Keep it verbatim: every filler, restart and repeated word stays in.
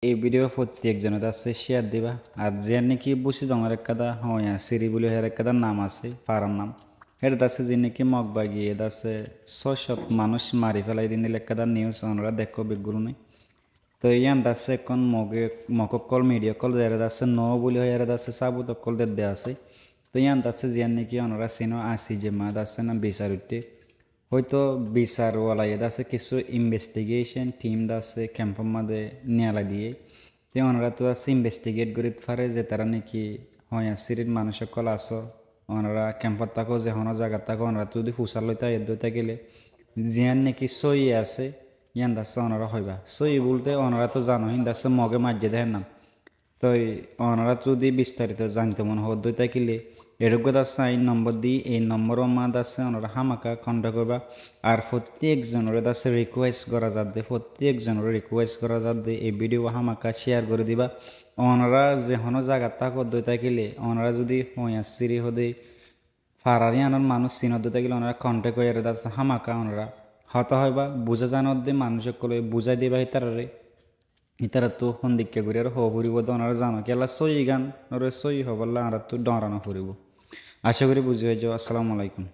Ei video fottí ekzone de asé share diba. Ar ziyán niki Busidongor ekkán de Hoya Siri buli hoiyar ekkán de nam asé, farar nam. Hér de asé ziyán niki Mog bagi e de asé só cót manúic mari félai de endilla ekkán de news onora dekkó beggúne. Toi yían de asé ekkán Moge, Mog ókkol media ókkol zere de asé no buli hoiyar de asé sabut ókkol de de asé. Toi yían de asé ziyán niki onora sino asi ze ma de asé na bisar uiththé. Hoito bisar wala ye de asé kissú investigation team de asé kemfor maze niyalai diye. Te onora tu de asé investigate gorit fare ze tara niki Hoya Sirir manúic ókkol asó, onora kemfot táko ze hono zagat táko, onora tu zodi fusar loi táiye de tákile, ziyán niki sóiyi asé, yían de asé onora hoiba. Sóiyi bolte onora tu zano hín de asé Moge maijje de hénna. Toi onora zodi bistarito zainto mone hoó de tákile, eçé uggwá de asé añí nombor di, ei nombor or ma de asé onora hámaka contact goríba. Ar fottí ekzonore de asé request gora zadde, fottí ekzonore request gora zadde, ei video hámaka share gori diba. Onora ze hono zagat táko de tákile, onora zodi Hoya Siri hoó de farar yíanor manúic sino de tákile, onora contact gorí de asé hámaka onora hotá hoiba, buza zano de manúic ókkole buzai diba ítarare. Ítarattu hondikka gorí ar hoó foribó de onora zano. Kiyólla sóiyi gán ore sóiyi hoibolla añárattu dhoñra no foribó. Acá gorí buzi faijjó. Assalamu alaikum.